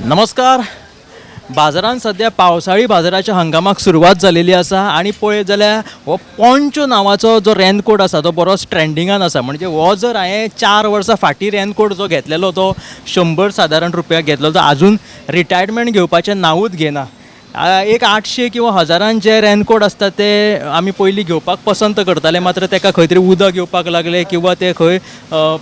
नमस्कार. बाजारान सद्या पावसाळी बाजाराच्या हंगामाक सुरवात जालेली आसा आनी पळयत जाल्यार हो पोंचो नांवाचो जो रेनकोट आसा तो बरोच ट्रेंडिंगान आसा. म्हणजे हो जर हांवें 4 वर्सां फाटीं रेनकोट जो घेतलेलो तो 100 सादारण रुपयाक घेतलेलो, तो आजून रिटायरमेंट घेवपाचें नांवूच घेना. एक 800 किंवा हजारान जे रेनकोट आसता ते आमी पयलीं घेवपाक पसंत करताले, मात्र तेका खंय तरी उदक येवपाक लागलें किंवा ते खंय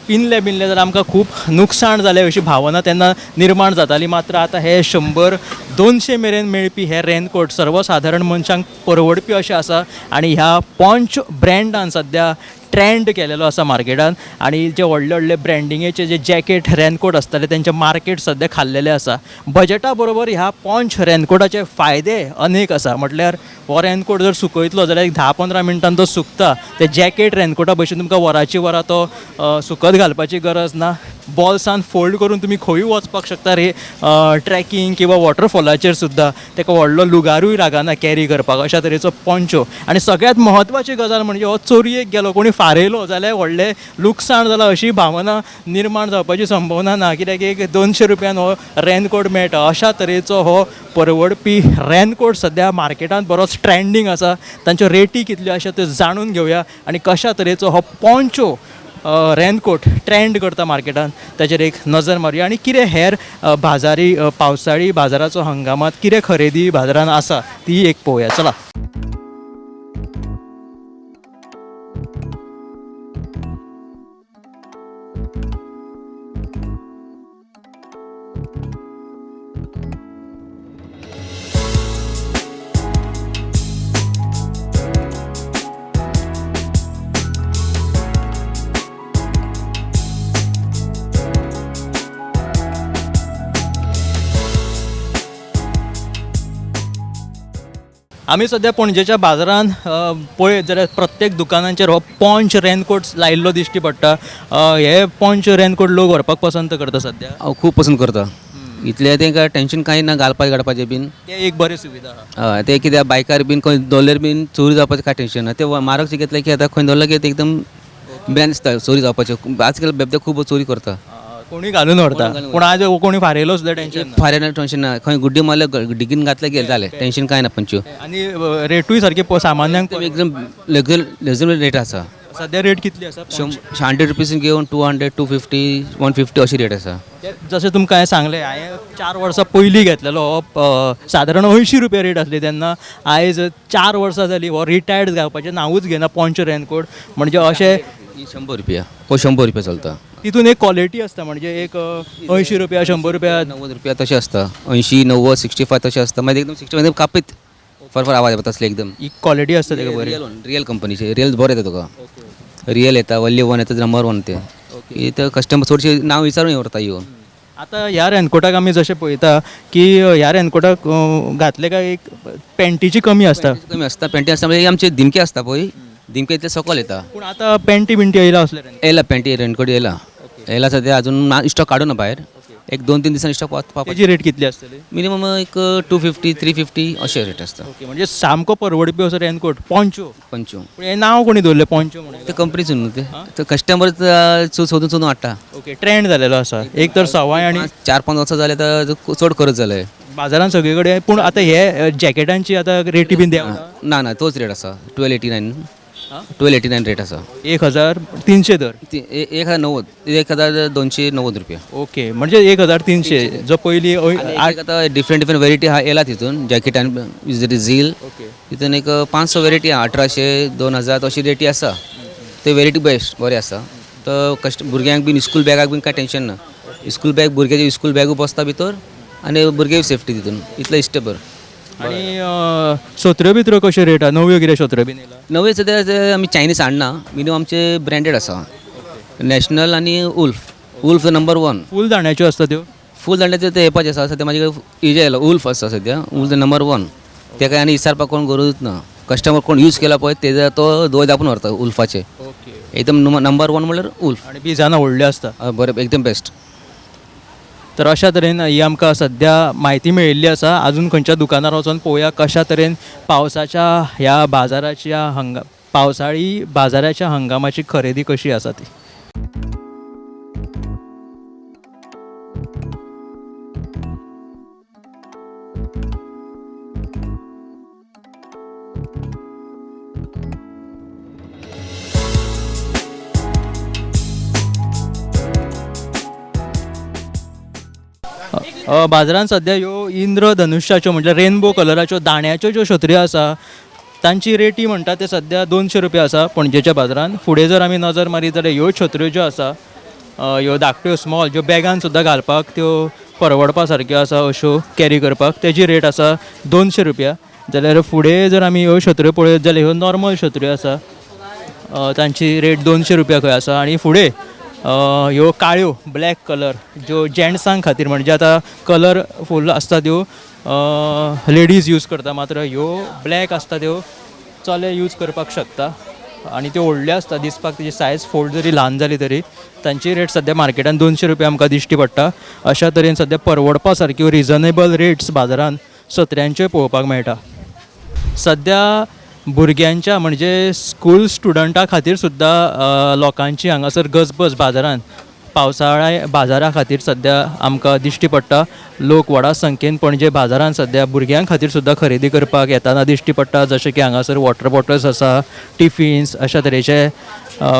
पिनले बिनले जाल्यार आमकां खूब नुकसाण जालें अशी भावना तेन्ना निर्माण जाताली. मात्र आतां हे 100-200 मेरेन मेळपी हे रेनकोट सर्वसाधारण मनशांक परवडपी अशें आसा आनी ह्या पोंच ब्रँडान सद्या ट्रेंड केलेलो आसा मार्केटान आनी जे व्हडले व्हडले ब्रँडिंगेचे जे जॅकेट रेनकोट आसताले तेंचे मार्केट सद्या खाल्लेलें आसा. बजटा बरोबर ह्या पोंच रेनकोटाचे फायदे अनेक आसा. म्हटल्यार हो रेनकोट जर सुकयतलो जाल्यार एक 10-15 मिनटान तो सुकता. ते जॅकेट रेनकोटा भशेन तुमकां वराची वरां तो सुकत घालपाची गरज ना. बॉल्सान फोल्ड करून तुमी खंयूय वचपाक शकता रे, ट्रॅकिंग किंवा वॉटरफॉलाचेर सुद्दां. तेका व्हडलो लुगारूय लागना कॅरी करपाक, अशा तरेचो पोंचो. आनी सगळ्यांत म्हत्वाची गजाल म्हणजे हो चोरयेक गेलो, कोणी फारयलो जाल्यार व्हडलें लुकसाण जालां अशी भावना निर्माण जावपाची संभावना ना, कित्याक एक 200 रुपयान हो रेनकोट मेळटा. अशा तरेचो हो परवडपी रेनकोट सद्या मार्केटांत बरोच ट्रेंडींग आसा. तांच्यो रेटी कितल्यो आसा त्यो जाणून घेवया आनी कशा तरेचो हो पोंचो रेनकोट ट्रेंड करता मार्केटान ताचेर एक नजर मारुया आनी कितें हेर बाजारी पावसाळी बाजाराचो हंगामांत कितें खरेदी बाजारान आसा ती एक पळोवया. चला, आमी सद्या पणजेच्या बाजारान पळयत जाल्यार प्रत्येक दुकानांचेर हो पोंच रेनकोट लायिल्लो दिश्टी पडटा. हे पोंच रेनकोट लोक व्हरपाक पसंत करता सद्या. हांव खूब पसंत करता. इतलें तेंकां टेंशन कांय ना घालपाक काडपाचें बीन. ते एक बरी सुविधा आहा. हय, ते कित्याक बायकार बीन खंय दवरल्यार बीन चोरी जावपाचें कांय टेंशन ना. ते म्हारगशें घेतलें की आतां खंय दवरलें की ते एकदम बेन दिसता चोरी जावपाचें. आजकाल बेबदे खूब चोरी करता. कोणी घालून व्हरता, पूण आज कोणी फारयलो सुद्दां टेंशन ना. फारीन टेंशन ना, खंय गुड्डी मारले डिगीन घातले गेले जालें, टेंशन कांय ना. पंच्यो आनी रेटूय सारकी सामान्यांक एकदम रिजनेबल रेट आसा. सद्या रेट कितली आसा? 100 रुपीज घेवन 200, 250, 150 अशी रेट आसा. जशें तुमकां हांवें सांगलें, हांवें 4 वर्सां पयलीं घेतलेलो हो सादारण 80 रुपया रेट आसली तेन्ना. आयज 4 वर्सां जालीं हो रिटायर्ड जावपाचें नांवूच घेना पोंचो रेनकोट. म्हणजे अशें 100 रुपया, हो 100 रुपया चलता. तितून एक क्वॉलिटी आसता, म्हणजे एक 80 रुपया, 100 रुपया, 90 रुपया तशें आसता. 80, 90, 65 तशें आसता. मागीर एकदम 65 कापीत फरफर आवाज येता तसले एकदम. ही क्वॉलिटी आसता तेका बरी. रियल, रियल कंपनीचे रियल बरें येता तुका. रियल येता, वल्ली वन येता, नंबर वन ते इथं कस्टमर चडशे नांव विचारून व्हरता येवन. आतां ह्या रेनकोटाक आमी जशें पळयता की ह्या रेनकोटाक घातले काय एक पेंटीची कमी आसता. कमी आसता, पेंटी आसता, म्हणजे आमचे दिमके आसता पळय, दिमके इतले सकयल येता. पूण आतां पेंटी बिंटी येयला असले रेनकोट. येयला पेंटी रेनकोट येयला, येयला सद्या अजून स्टॉक काडूं ना भायर. एक 2-3 दिसांनी स्टॉक पावता. तेजी रेट कितली आसतली? मिनिमम एक 250, 350 अशें रेट आसता. ओके, म्हणजे सामको परवडपी असो रेनकोट पोंचो. पंचो. पूण हें नांव कोणी दवरलें पोंचो म्हणून? ते कंपनीच न्हू ते कस्टमर सोदून सोदून हाडटा. ओके, ट्रेंड जालेलो आसा एक तर सवाय आनी 4-5 वर्सां जाले आतां चड करत जाले बाजारान सगळे कडेन. पूण आतां हे जॅकेटांची आतां रेटी बीन देंवता? ना ना, तोच रेट आसा 1289, 1289 रेट आसा. 1300 तर 1090, 1290 रुपया. ओके, म्हणजे 1300 जो पयलीं आतां डिफरंट डिफरंट वेरायटी आहा येला तितून जॅकेटान झील तितून एक 500 वेरायटी आहा, 1800, 2000 अशी रेटी आसा. ते वेरायटी बेस्ट बरें आसा. तर कस्ट भुरग्यांक बीन स्कूल बॅगाक बीन कांय टेंशन ना. स्कूल बॅग भुरग्याचे स्कूल बॅगू बसता भितर आनी भुरगे सेफ्टी तितून इतले इश्ट बरें. आनी सोत्र्यो बित्र्यो कश्यो रेट आहा? नव्यो कितें सोत्र्यो बीन येयला? नवे सद्या ते आमी चायनीज हाडना, मिनिमम आमचे ब्रँडेड आसा, नॅशनल आनी उल्फ. उल्फ नंबर 1. फूल दाण्याच्यो आसता त्यो? फूल दांड्याचे ते येवपाचे आसा सद्या. म्हाजे कडेन हेजे आयला उल्फ आसा सद्या, उल्फ नंबर 1. तेका आनी विचारपाक कोण गरजूच ना. कस्टमर कोण यूज केला पळय तेजा तो दोळे दापून व्हरता उल्फाचे. एकदम नंबर 1 म्हणल्यार उल्फ. आनी बिजाना व्हडल्यो आसता. बरें, एकदम बेस्ट. तर अशा तरेन ही आमकां सद्या म्हायती मेळिल्ली आसा. आजून खंयच्या दुकानार वचोन पळोवया कशा तरेन पावसाच्या ह्या बाजाराच्या हंगा पावसाळी बाजाराच्या हंगामाची खरेदी कशी आसा ती. बाजारान सद्या ह्यो इंद्रधनुश्याच्यो म्हटल्यार रेनबो कलराच्यो दाण्याच्यो ज्यो शत्र्यो आसा तांची रेटी म्हणटा ते सद्या 200 रुपया आसा पणजेच्या बाजारान. फुडें जर आमी नजर मारीत जाल्यार ह्यो छत्र्यो ज्यो आसा ह्यो धाकट्यो स्मॉल ज्यो बॅगान सुद्दां घालपाक त्यो परवडपा सारक्यो आसा अश्यो कॅरी करपाक तेजी रेट आसा 200 रुपया. जाल्यार फुडें जर आमी ह्यो छत्र्यो पळयत जाल्यार ह्यो नॉर्मल छत्र्यो आसा तांची रेट 200 रुपया खंय आसा. आनी फुडें ह्यो काळ्यो ब्लॅक कलर ज्यो जेंट्सां खातीर म्हणजे आतां कलर फूल आसता त्यो लेडीज यूज करता, मात्र ह्यो ब्लॅक आसता त्यो चले यूज करपाक शकता आनी त्यो व्हडल्यो आसता दिसपाक तेजी सायज फोल्ड जरी ल्हान जाली तरी तांची रेट सद्या मार्केटान 200 रुपया आमकां दिश्टी पडटा. अशा तरेन सद्या परवडपा सारक्यो रिजनेबल रेट्स बाजारान सत्र्यांच्यो पळोवपाक मेळटा. सद्या भुरग्यांच्या म्हणजे स्कूल स्टुडंटा खातीर सुद्दां लोकांची हांगासर गजबज बाजारान पावसाळ्या बाजारा खातीर सद्या आमकां दिश्टी पडटा. लोक व्हडा संख्येन पणजे बाजारान सद्या भुरग्यां खातीर सुद्दां खरेदी करपाक येताना दिश्टी पडटा, जशें की हांगासर वॉटर बॉटल्स आसा, टिफिन्स अशा तरेचे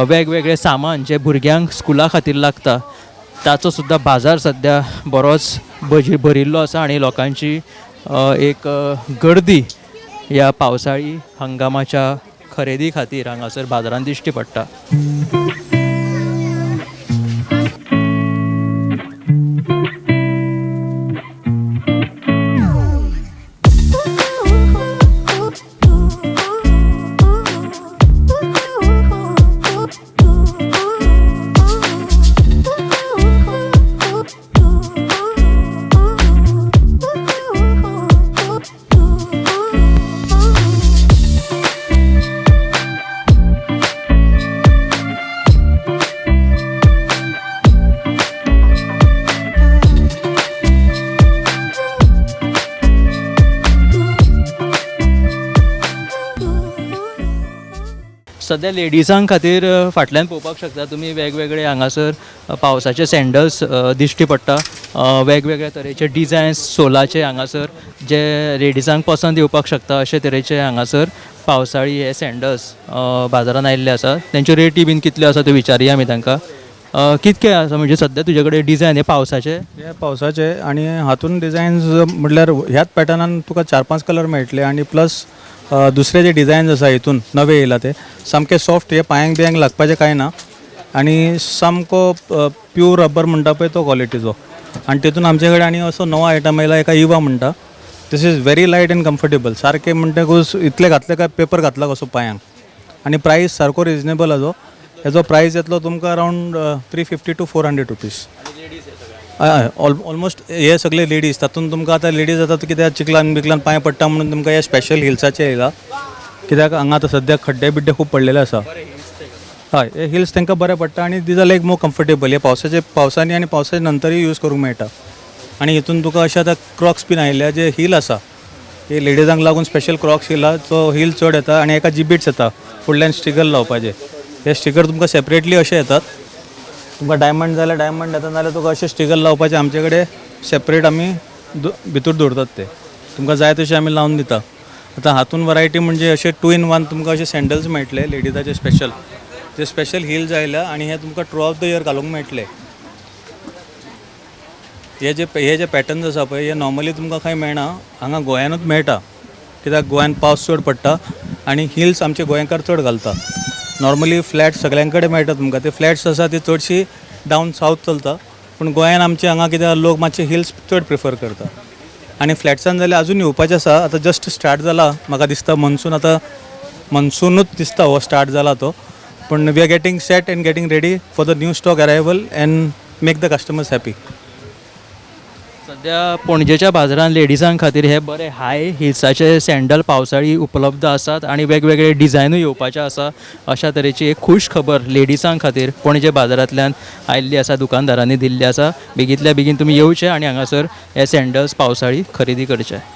वेगवेगळे सामान जे भुरग्यांक स्कुला खातीर लागता ताचो सुद्दां बाजार सद्या बरोच भरिल्लो आसा आनी लोकांची एक गर्दी ह्या पावसाळी हंगामाच्या खरेदी खातीर हांगासर बाजारान दिश्टी पडटा. सद्या लेडिजां खातीर फाटल्यान पळोवपाक शकता तुमी वेगवेगळे हांगासर पावसाचे सँडल्स दिश्टी पडटा, वेगवेगळे तरेचे डिजायन्स सोलाचे हांगासर जे लेडिजांक पसंत येवपाक शकता अशे तरेचे हांगासर पावसाळी हे सँडल्स बाजारान आयिल्ले आसा. तेंच्यो रेटी बीन कितल्यो आसा त्यो विचारया आमी तांकां. कितके आसा म्हणजे सद्या तुजे कडेन डिजायन हे पावसाचे? हे पावसाचे आनी हातून डिजायन्स म्हटल्यार ह्याच पॅटर्नान तुका 4-5 कलर मेळटले आनी प्लस दुसरे जे डिजायन्स आसा हितून नवे येयला ते सामके सॉफ्ट, हे पांयांक बियांक लागपाचें कांय ना आनी सामको प्यूर रबर म्हणटा पळय तो क्वॉलिटीचो. आनी तितून आमचे कडेन आनी असो नवो आयटम येयला एका इवा म्हणटा, this is very light and comfortable. सारकें म्हणटकूच इतले घातले काय पेपर घातला कसो पांयांक आनी प्रायस सारको रिजनेबल आजो. हेजो प्रायस येतलो तुमकां अरावंड 350 to 400 rupees. हय, ऑलमोस्ट हे सगळे लेडीज, तातूंत तुमकां आतां लेडीज आतां कित्याक चिकलान बिकलान पांय पडटा म्हणून तुमकां हे स्पेशल हिल्साचे येयला, कित्याक हांगा आतां सद्याक खड्डे बिड्डे खूब पडलेले आसा. हय, हे हिल्स तांकां बरें पडटा आनी these are like more comfortable. हे पावसाचे पावसांनी आनी पावसाच्या नंतरूय यूज करूंक मेळटा. आनी हितून तुका अशें आतां क्रॉक्स बीन आयिल्ले जे हील आसा, हे लेडिजांक लागून स्पेशल क्रॉक्स येयला, जो हील चड येता आनी एका जिबीट्स येता फुडल्यान स्टिकर लावपाचे. हे स्टिकर तुमकां सेपरेटली अशे येतात, तुमकां डायमंड जाल्यार डायमंड येता, नाल्यार तुका अशें स्टिकर लावपाचे आमचे कडेन सेपरेट आमी भितर दवरतात ते तुमकां जाय तशें आमी लावन दिता. आतां हातून वरायटी म्हणजे अशे 2 in 1 तुमकां अशे सँडल्स मेळटले लेडिजाचे स्पेशल, जे स्पेशल हिल्स आयल्या आनी हे तुमकां थ्रू आवट the year घालूंक मेळटले. हे जे पॅटर्न्स आसा पळय हे नॉर्मली तुमकां खंय मेळना, हांगा गोंयानूच मेळटा, कित्याक गोंयान पावस चड पडटा आनी हिल्स आमचे गोंयकार चड घालता. नॉर्मली फ्लॅट्स सगळ्यां कडेन मेळटा तुमकां, ते फ्लॅट्स आसा ते चडशी डावन सावथ चलता, पूण गोंयान आमचे हांगा कित्याक लोक मातशे हिल्स चड प्रिफर करता. आनी फ्लॅट्सान जाल्यार अजून येवपाचें आसा, आतां जस्ट स्टार्ट जाला म्हाका दिसता मनसून, आतां मनसूनूच दिसता हो स्टार्ट जाला तो, पूण we are getting set and getting ready for the new stock arrival and make the customers happy. सद्या पणजेच्या बाजारान लेडिजां खातीर हे बरे हाय हिल्साचे सँडल पावसाळी उपलब्ध आसात आनी वेगवेगळे डिजायनूय येवपाचे आसा. अशा तरेची एक खूश खबर लेडिजां खातीर पणजे बाजारांतल्यान आयिल्ली आसा, दुकानदारांनी दिल्ली आसा. बेगींतल्या बेगीन तुमी येवचे आनी हांगासर हे सँडल्स पावसाळी खरेदी करचे.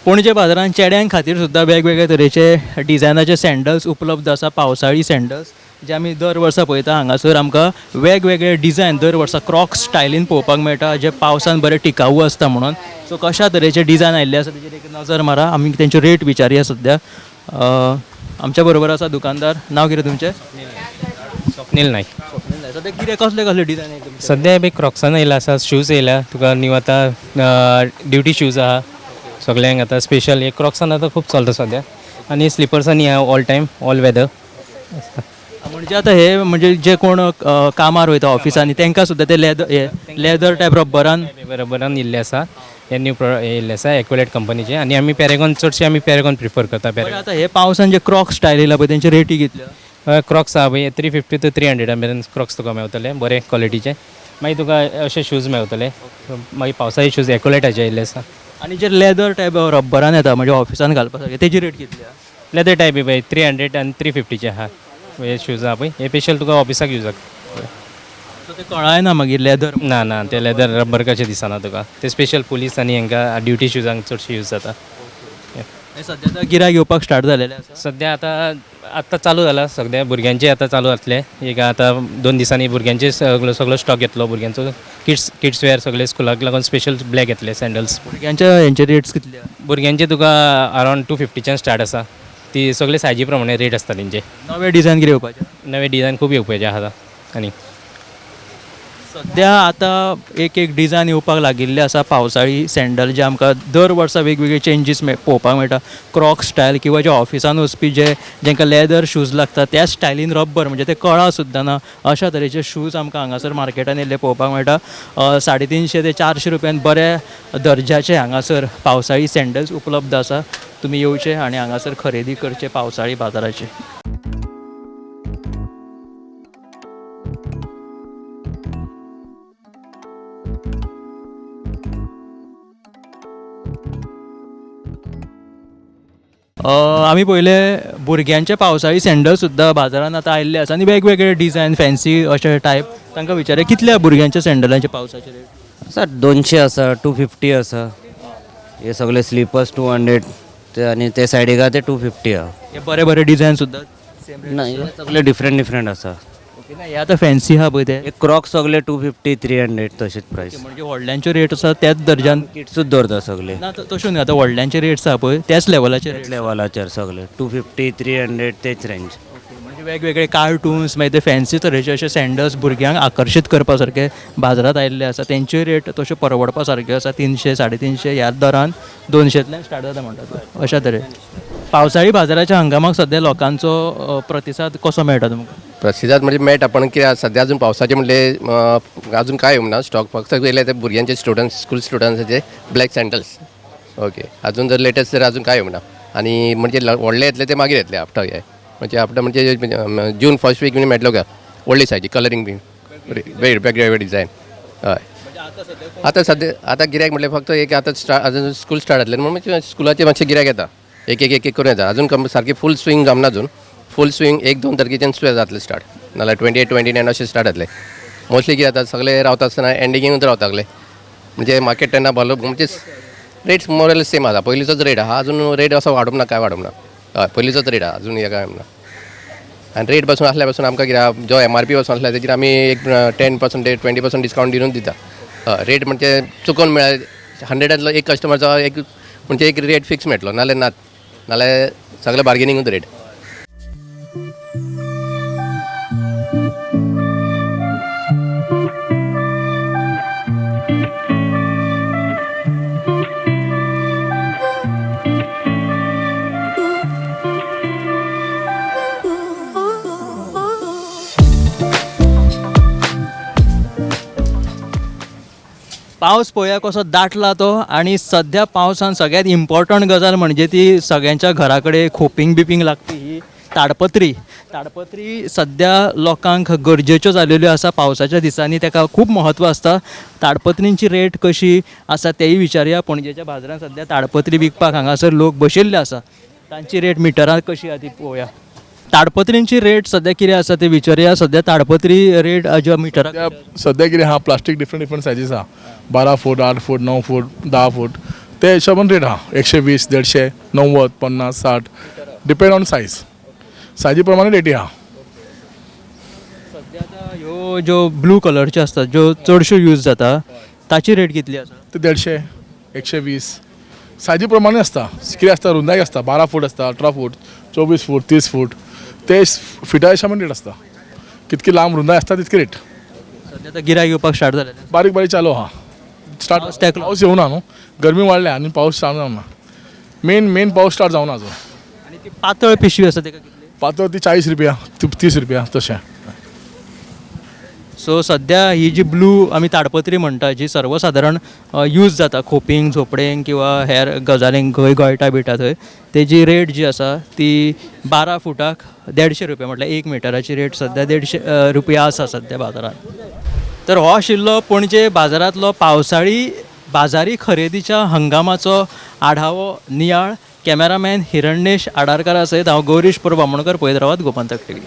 पणजे बाजारांत चेड्यां खातीर सुद्दां वेगवेगळे तरेचे डिजायनाचे सँडल्स उपलब्ध आसा. पावसाळी सँडल्स जे आमी दर वर्सा पळयता, हांगासर आमकां वेगवेगळे डिजायन दर वर्सा क्रॉक्स स्टायलीन पळोवपाक मेळटा, जे पावसान बरे टिकाऊ आसता म्हणून. सो कशा तरेचे डिजायन आयिल्ले आसा तेजेर एक नजर मारा. आमी तेंच्यो रेट विचारया सद्या. आमच्या बरोबर आसा दुकानदार. नांव कितें तुमचें? स्वप्नील नाईक. सद्या कितें कसले कसले डिजायन आयले तुमचे? सद्या बी क्रॉक्सान येयला आसा, शूज येयला तुका न्यू आतां, ड्युटी शूज आहा सगल्यांक आतां स्पेशल. हे क्रॉक्सान आतां खूब चलता सद्या आनी स्लिपर्सांनी आहा ऑल टायम ऑल वेदर. म्हणजे आतां हे म्हणजे जे कोण कामार वयता ऑफिसांनी तांकां सुद्दां ते लेदर, हे लेदर टायप रब्बरान बरोबरान येयल्ले आसा. हे न्यू प्रोडक्ट येयल्ले आसा एक्वेलेट कंपनीचे आनी आमी पॅरेगॉन, चडशे आमी पॅरेगॉन प्रिफर करता. बरें, आतां हे पावसान जे क्रॉक्स स्टायल येयला पळय तेंची रेटी कितल्यो? क्रॉक्स आहा पळय 350 टू 300 मेरेन क्रॉक्स तुका मेवतले बरे क्वॉलिटीचे. मागीर तुका अशे शूज मेवतले, मागीर पावसाचे शूज एक्वेलेटाचे येयल्ले आसा. आनी जे लेदर टायप रब्बरान येता म्हणजे ऑफिसान घालपा सारके तेजी रेट कितली आहा? लेदर टायप पळय 300 आनी 350चे आहा. हे शूज आहा पळय हे स्पेशल तुका ऑफिसाक यूज. सो ते कळना मागीर लेदर? ना ना, ते लेदर रबर कशें दिसना तुका. ते स्पेशल पुलीस आनी हांकां ड्युटी शुजांक चडशे यूज जाता. सद्या आतां गिरायक येवपाक स्टार्ट जालेलें आसा? सद्या आतां आत्तां चालू जाला, सगळ्या भुरग्यांचे आतां चालू जातले. एक आतां 2 दिसांनी भुरग्यांचे सगलो सगलो स्टॉक येतलो भुरग्यांचो. किड्स किड्स वेअर सगळे स्कुलाक लागून स्पेशल ब्लॅक येतले सँडल्स. भुरग्यांच्या हेंचे रेट्स कितले आहा? भुरग्यांचे तुका अरावंड 250च्यान स्टार्ट आसा. ती सगळे सायजी प्रमाणे रेट आसता तेंचे. नवे डिजायन कितें येवपाचे? नवे डिजायन खूब येवपाचे आहा आतां. आनी सद्या आतां एक एक डिजायन येवपाक लागिल्ले आसा. पावसाळी सँडल जे आमकां दर वर्सा वेगवेगळे चेंजीस पळोवपाक मेळटा, क्रॉक स्टायल किंवा जे ऑफिसान वचपी जे जांकां लेदर शूज लागता त्या स्टायलीन रब्बर म्हणजे ते कळा सुद्दां ना अशा तरेचे शूज आमकां हांगासर मार्केटान येयल्ले पळोवपाक मेळटा. 350 ते 400 रुपयान बऱ्या दर्जाचे हांगासर पावसाळी सँडल्स उपलब्ध आसा. तुमी येवचे आनी हांगासर खरेदी करचे पावसाळी बाजाराची. आमी पयले भुरग्यांचे पावसाळी सँडल सुद्दां बाजारान आतां आयिल्ले आसा आनी वेगवेगळे डिजायन फॅन्सी अशे टायप. तांकां विचारया कितल्या भुरग्यांच्या सँडलांचे पावसाचे रेट? आसा 200 आसा, 250 आसा. हे सगळे स्लिपर्स 200 ते आनी ते सायडीक आहा ते 250 आहा. हे बरे बरे डिजायन सुद्दां सेम रेट? ना, हे सगळे डिफरंट डिफरंट आसा. ओके, ना हे आतां फॅन्सी आहा पळय ते? हे क्रॉक्स सगळे 250 300 तशेंच प्रायस. म्हणजे व्हडल्यांच्यो रेट आसा त्याच दर्जान? किड्सूच दवरता सगळे. ना, तश्यो न्हय, आतां व्हडल्यांचे रेट्स आहा पळय त्याच लेवलाचे रेट? लेवलाचेर सगळे 250 300 तेच रेंज. म्हणजे वेगवेगळे कार्टून्स मागीर ते फॅन्सी तरेचे अशे सँडल्स भुरग्यांक आकर्शीत करपा सारके बाजारांत आयिल्ले आसा. तेंच्योय रेट तश्यो परवडपा सारक्यो आसा. 300 350 ह्या दरान, 200तल्यान स्टार्ट जाता म्हणटा तूं अशा तरेन. पावसाळी बाजाराच्या हंगामाक सद्या लोकांचो प्रतिसाद कसो मेळटा तुमकां? प्रतिसाद म्हणजे मेळटा, पण कितें सद्या अजून पावसाचे म्हणले अजून काय येवंक ना स्टॉक. फक्त येयले ते भुरग्यांचे स्टुडंट्स, स्कूल स्टुडंट्साचे ब्लॅक सँडल्स. ओके, अजून जर लेटस्ट जर अजून काय येवंक ना. आनी म्हणजे व्हडले येतले ते मागीर येतले आफ्टर हे म्हणजे आफ्टर म्हणजे जून फर्स्ट वीक मेळटलो काय व्हडली सायजी कलरींग बी वेगवेगळे डिजायन. हय, आतां सद्या आतां गिरायक म्हणल्यार फक्त एक आतां स्टार्ट, अजून स्कूल स्टार्ट जातलें म्हणून म्हणजे स्कुलाचे मातशें गिरायक येता, एक एक एक एक करून येता. अजून सारकी फूल स्विंग जावना, अजून फूल स्विंग 1-2 तारखेच्यान सुरू जातलें स्टार्ट, नाल्यार 28 29 अशें स्टार्ट जातलें. मोस्टली कितें जाता सगळे रावता आसतना एंडिंगूच रावता सगळे, म्हणजे मार्केट तेन्ना भरलो म्हणजे रेट्स मोरल सेम आसा, पयलींचोच रेट आहा. अजून रेट असो वाडोवंक ना, कांय वाडोवंक ना. हय, पयलींचोच रेट आहा, अजून हें कांय ना. आनी रेट पासून आसल्या पासून आमकां कितें जो एमआरपी पासून आसल्या तेजेर आमी एक 10% 20% डिस्कावंट दिवन दिता. हय, रेट म्हणजे चुकोन मेळ्ळ्यार 100तांतलो एक कस्टमरचो एक म्हणजे एक रेट फिक्स मेळटलो, नाल्यार नात, नाल्यार सगळें बार्गेनिंगूच रेट. पावस पळोवया कसो दाटला तो. आनी सद्या पावसान सगळ्यांत इम्पॉर्टंट गजाल म्हणजे ती सगळ्यांच्या घरा कडेन खोपींग बिपींग लागपी ही ताडपत्री. ताडपत्री सद्या लोकांक गरजेच्यो जालेल्यो आसा. पावसाच्या दिसांनी ताका खूब म्हत्व आसता. ताडपत्रींची रेट कशी आसा तेय विचारया. पणजेच्या बाजारांत सद्या ताडपत्री विकपाक हांगासर लोक बशिल्ले आसा, तांची रेट मिटरान कशी आसा ती पळोवया. ताडपत्रींची रेट सद्या कितें आसा ते विचारया. सद्या ताडपत्री रेट ज्या मिटराक सद्या कितें आहा, प्लास्टीक डिफरंट डिफरंट सायजीस आहा, 12 फूट, 8 फूट, 9 फूट, 10 फूट. ते हिशोबान रेट आहा, 120, 150, 90, 50, 60, डिपेंड ऑन सायज. सायजी प्रमाणे रेटी आहा. सद्या आतां ह्यो ज्यो ब्लू कलरच्यो आसतात, ज्यो चडश्यो यूज जाता, ताची रेट कितली आसा? ते 150, 120, सायजी प्रमाणे आसता. कितें आसता, रुंदाय आसता, 12 फूट आसता, 18 फूट, 24 फूट, 30 फूट. ते फिटा हिशोबान रेट आसता. कितकी लांब रुंदाय आसता तितकी रेट. सद्या आतां गिरायक येवपाक स्टार्ट जालें? बारीक बारीक चालू आहा स्टार्ट. पावस तेंकलो. पावस येवना न्हू, गरमी वाडल्या आनी पावस स्टार्ट जावना. मेन मेन पावस स्टार्ट जावना अजून. आनी ती पातळ पिशवी आसा तेका कितली? पातळ ती 40 रुपया, 30 रुपया तशें. सो सद्या ही जी ब्लू आमी ताडपत्री म्हणटा, जी सर्वसादारण यूज जाता खोपींक, झोपडेंक किंवा हेर गजालींक, खंय गळटा बिळटा थंय, तेजी रेट जी आसा ती 12 फुटाक 150 रुपया, म्हटल्यार एक मिटराची रेट सद्या 150 रुपया आसा सद्या बाजारांत. तर हो आशिल्लो पणजे बाजारांतलो पावसाळी बाजारी खरेदीच्या हंगामाचो आढावो, नियाळ. कॅमेरामॅन हिरण्येश आडारकारा सयत हांव गौरीश परब आमोणकर, पळयत रावात गोमंतक टीव्ही.